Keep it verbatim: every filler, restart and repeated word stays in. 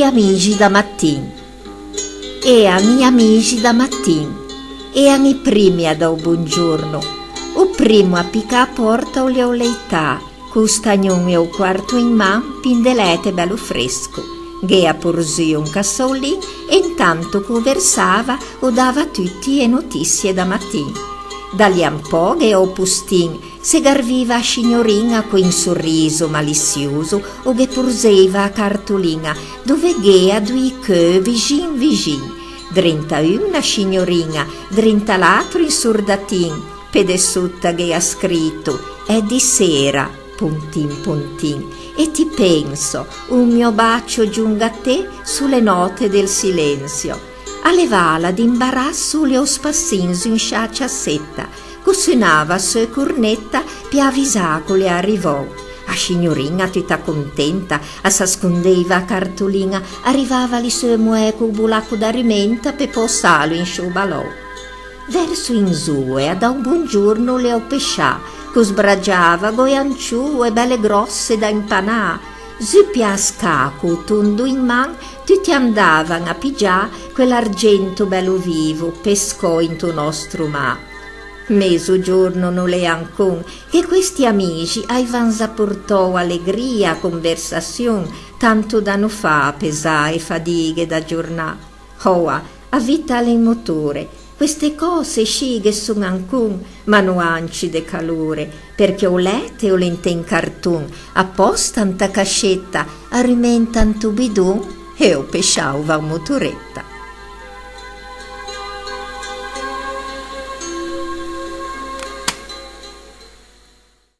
Amixi da matin. Ean i amixi da matin, ean i primi a dâ o bongiorno. O primmo a picâ a pòrta o l'é o leitâ, co-o stagnon e o quarto in man, pin de lete belo fresco. Gh'ea porzuo un cassaolin e intanto che o versava o dava a tutti e notisie da matin. Da lì a un pò gh'ea o postin, se garviva a scignoriña co un sorriso malisioso o ghe porzeiva a cartoliña dove gh'ea doî cheu vixin vixin, drento un a scignoriña, drento l'atro un sordatin, pe de sota gh'ea scrito: "È di sera, pontin pontin, e ti penso, un mio bacio giunga a te sulle note del silenzio." A levâla d'imbarassi o l'é o spassin zu in sciâ ciassetta, ch'o sunava a seu cornetta pe avisâ ch'o l'é arrivou. A scignoriña, tutta contenta, a s'ascondeiva a cartoliña, a rivava li seu moè co-o bolaco da rumenta pe pösâlo in sciô balou. Verso in zoe a dâ o bongiorno o l'é o pesciâ, ch'o sbragiava goe ancioe belle grosse da impanâ. Zu pe-a scâ co-o tondo in man, tutti andavan a piggiâ quell'argento bello vivo pescou into nostro mâ. Mezogiorno no l'ea ancon, che questi amixi aivan za portou alegria, conversasion, tanto da no fâ pesâ e fadighe da giornâ. Oa, a vita a l'é in motore, queste cöse scì ghe son ancon, ma no ancje de calore, perché o lete o l'é inte un carton, apòsta inta cascetta, a rumenta into bidon e o pesciâ o va in motoretta.